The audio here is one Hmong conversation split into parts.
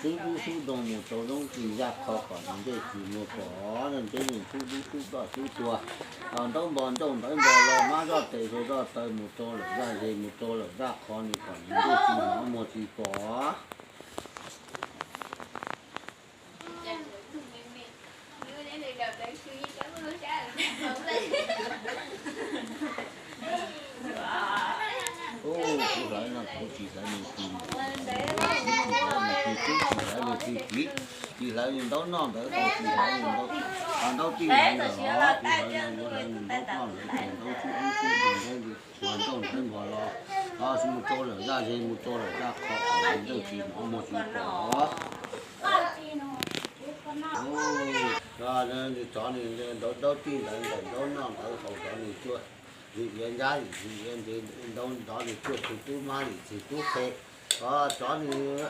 Tub dub xub doog mus rau lub tsis zaj qho kom nws ncej tsis muag pom, nws ncej nws tub dub xub doj xub tuag. Ntaub npog ncauj ntawv npog los mab zoj tes zog zoj taw mus rau lawm zaj ze mus rau lawm zaj qho nws kom nws ncej tsis hnov muag tsis pom. Kuv hlawv no kuv tsis hlawv nws tsis, tsis hlawv nws tsis, tsis hlawv nws tsis txiv, tsis hlawv nws ntaub noj ntawv haus, tsis hlawv nws ntaub, ntaub tij ntawv ntawm los, kuv hlawv no kuv hlawv nws ntaub noj ntawv haus, ntaub tij ub tij ntawd, ntaub ncauj ntawv npog los, mus rau lawm zaj ze mus rau lawm zaj qho kom nws ncej tsis hnov muag tsis pom. Nws tsov nws ntaub tij ntawv ntawm ntaub noj ntawv haus tsov nws cuaj, zim iav nrab zim iav ntsev ntaub ntov nws cuaj tug tub mab zim txwg tub qhe. Tsov nws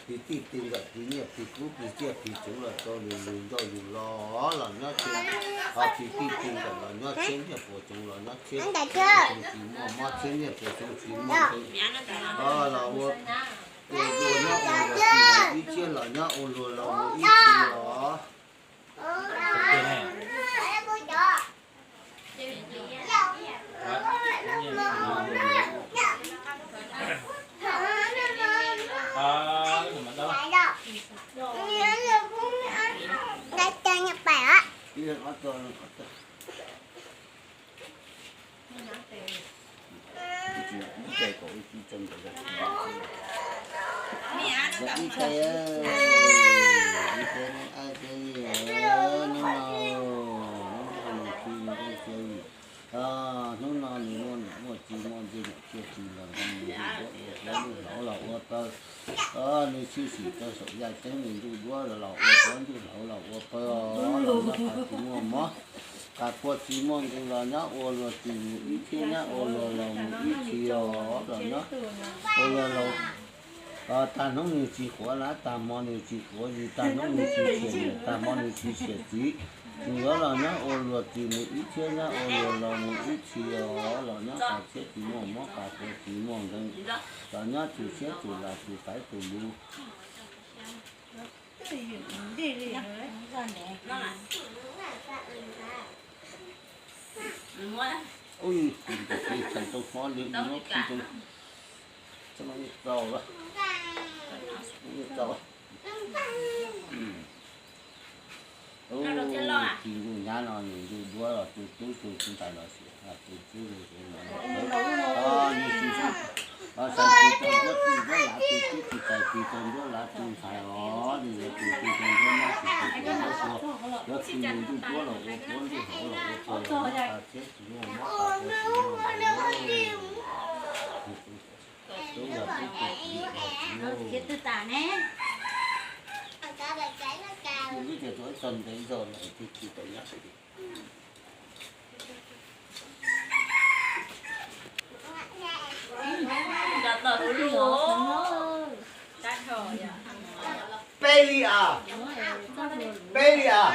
phis tij ti nkawm phis nyiaj phis kub phis txiaj phis txhuv los rau nws lug ncauj lug lo los nyob txhiab, phis tij ti nkawm los nyob txhiab nyiaj puas txoov los nyob txhiab, tsis muaj mob txhiab nyiaj puas txoov tsis muaj nqi los ua, ua nyob ua luag tsis mus ib txhiab los nyob ua luag los mus ib txhis os. Hnub no nws muaj niam muaj txiv muaj ntxij niam txiaj txwv los nrog nws ua hlauv los ua paws. Nws tshwm sim rau saum yaj ceeb nws ntuj duab los ua paws, ntuj hlauv los ua paws, los nyob qas tsis muaj mob, qas puas tsis muaj nqi los nyob ua luag tsis mus ib txhiab, nyob ua luag los mus ib txhis os, los nyob ua luag los tag hnub nws tsis quav lab, tag hmo nws tsis quav zis, tag hnub nws tsis xiam niam, tag hmo nws tsis xiam txiv. Nws yuav los nyob ua luag tsis mus ib txhiab, nyob ua luag los mus ib txhis os, los nyob qas txhiab tsis muaj mob, qas puas tsis muaj nqi, los nyob txhua siab txhua lam txhua xaiv txhua lus. Ub, tsis tau hmob li nyob tsis tau, tsis tau. Ub, tsis ntuj nyab no nws ntuj duab los tus tub tus ntxhais los sis tus tub tus ntxhais los, nws tsis, xav tsis tau nruab tsis nruab lav tus tub tsis txais tsis tau nruab lav tus ntxhais os, nws yuav tus tsis tau nruab nyab tsis tau nruab suav, yuav tsis ntuj duab los ua puab ntuj hlauv los ua paws los nyob qas txhiab tsis muaj mob qas puas tsis muaj nqi. Tub yog tub tug txiv yog txiv lauj. Nws twb tias rau ib txog ntev zog lawm twb tsis tau nyob li. Peb li as, peb li as.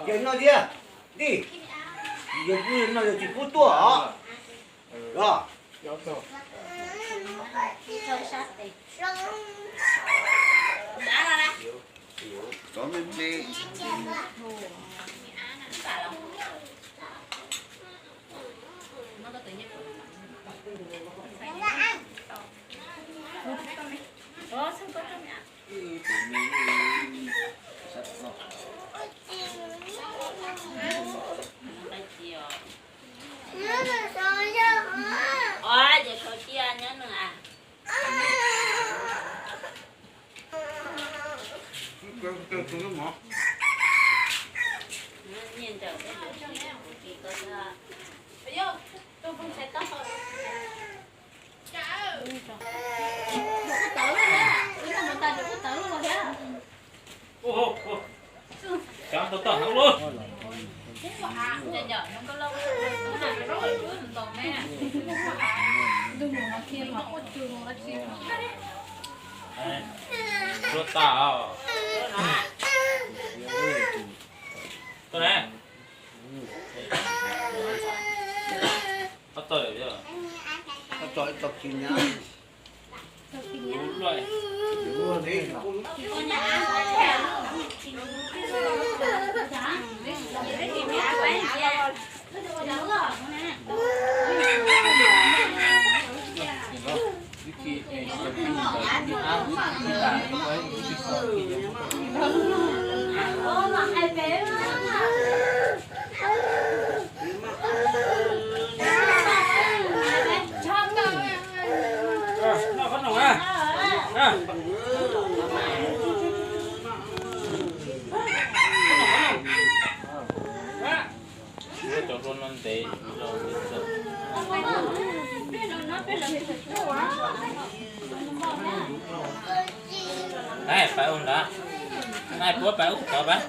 Ces no tiag, dij, yog kuv no yog tsis pub tuaj os. Os. Cov me me. Tua tas os. Tua ne. Tua ib tog khib nyab. Lub loj. Ai, pais ua ntawd. Ai, puab pais ua tod pab.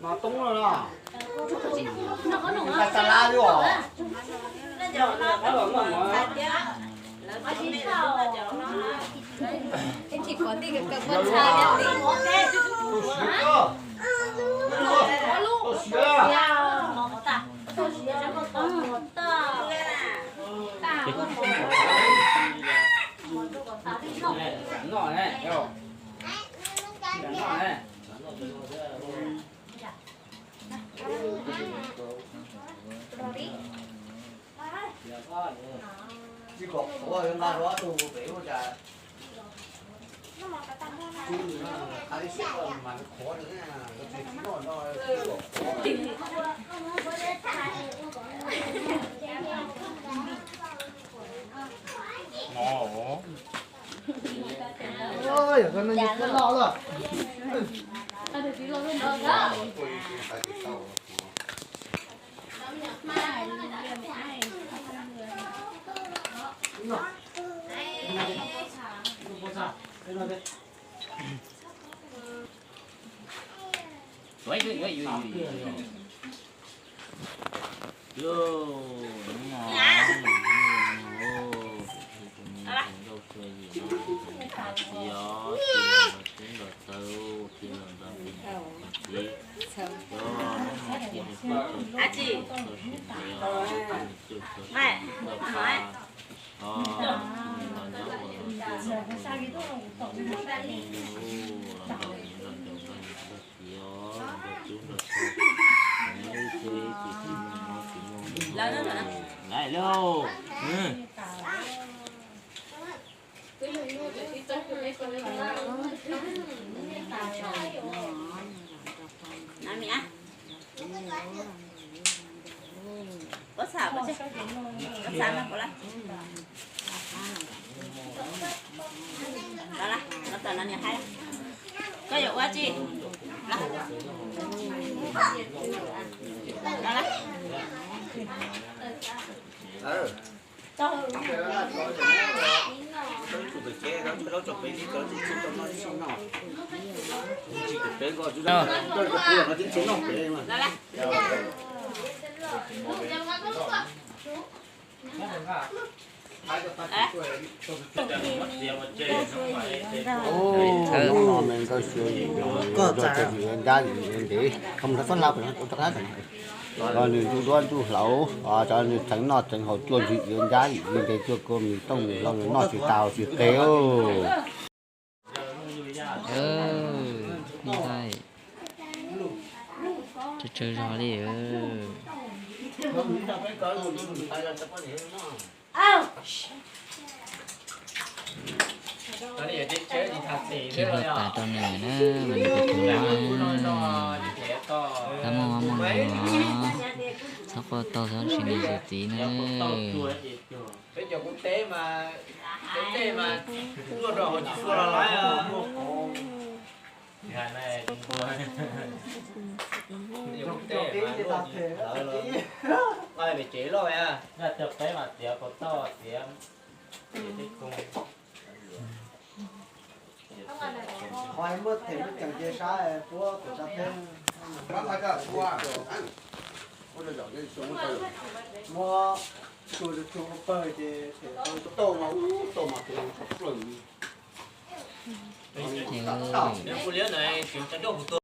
Mas toob no no. Tag tag lab li os. Tau siav koj. Tau siav. Noj ne, noj ne. Yog koj neeg kuj loj lawm. Koj yuav ua tsi? Ub, hnub no me nkauj Suav yim, koj txawj yim yuav ncab yim yuav ntev, koj mus rau txhab hlab, rau txhab hlab, nws ntuj duab ntuj hlauv, cov nws txheev noj txheev haus cuaj ntsis yuav ncab yim yuav ntev, cuaj kua mis tooj mis hlau nws noj tsis tau tsis qe. Tsawg tsawg zog li. Khi hlua tas rau nws na, mas nws tus tug no na, txhob muaj mob muaj nkeeg os, txhob quaj taug txhob ntshis niam ntshis txiv na. Peb cov kuv teb mas, teb mas luaj rau hauv tsis tshua los lawm. Pem tsev loj, cog peb mas tiav puas toj tiav. Qhov muab them muab ceem ce sab puab pem sab teb. Muab Tau mas, tau mas tus plaws. Ua liab na, tsis tau coj kuv tuaj.